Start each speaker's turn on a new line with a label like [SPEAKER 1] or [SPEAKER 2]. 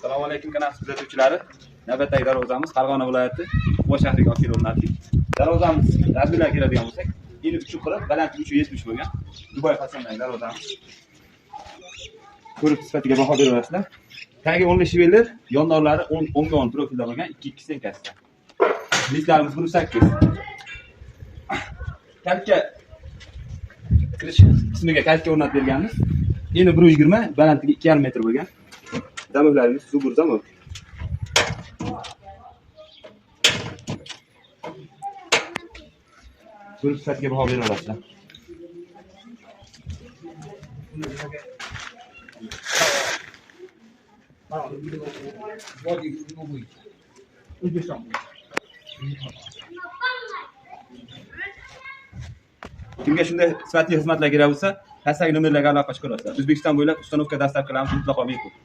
[SPEAKER 1] Assalomu alaykum kanal kuzatuvchilari. Navbatdagi darvozamiz Farg'ona viloyati Quva shahriga olib kelib o'rnatdik. Darvozamiz razmerlariga keladigan bo'lsak, eni 3.40, balandligi 3.70 bo'lgan Dubay fasondagi darvozamiz. Ko'rib sifatiga baho beraverasizlar. Tagi o'nli shiveller, yondorlari 10 ga 10 profilda bo'lgan 2.2 senkasida. Listlarimiz 1.8. Kalka kirish qismiga kalka o'rnatib berganmiz. Eni 1.20, balandligi 2.5 metr bo'lgan. Zamoklarimiz zubur zamok. Ko'rib sifatiga baho bera olasizlar. Kimga shunday sifatli xizmatlar kerak bo'lsa, pastdagi nomerlarga aloqa chiqarasizlar. O'zbekiston bo'ylab ustanovka dastlab qilamiz, mutlaqo bepul.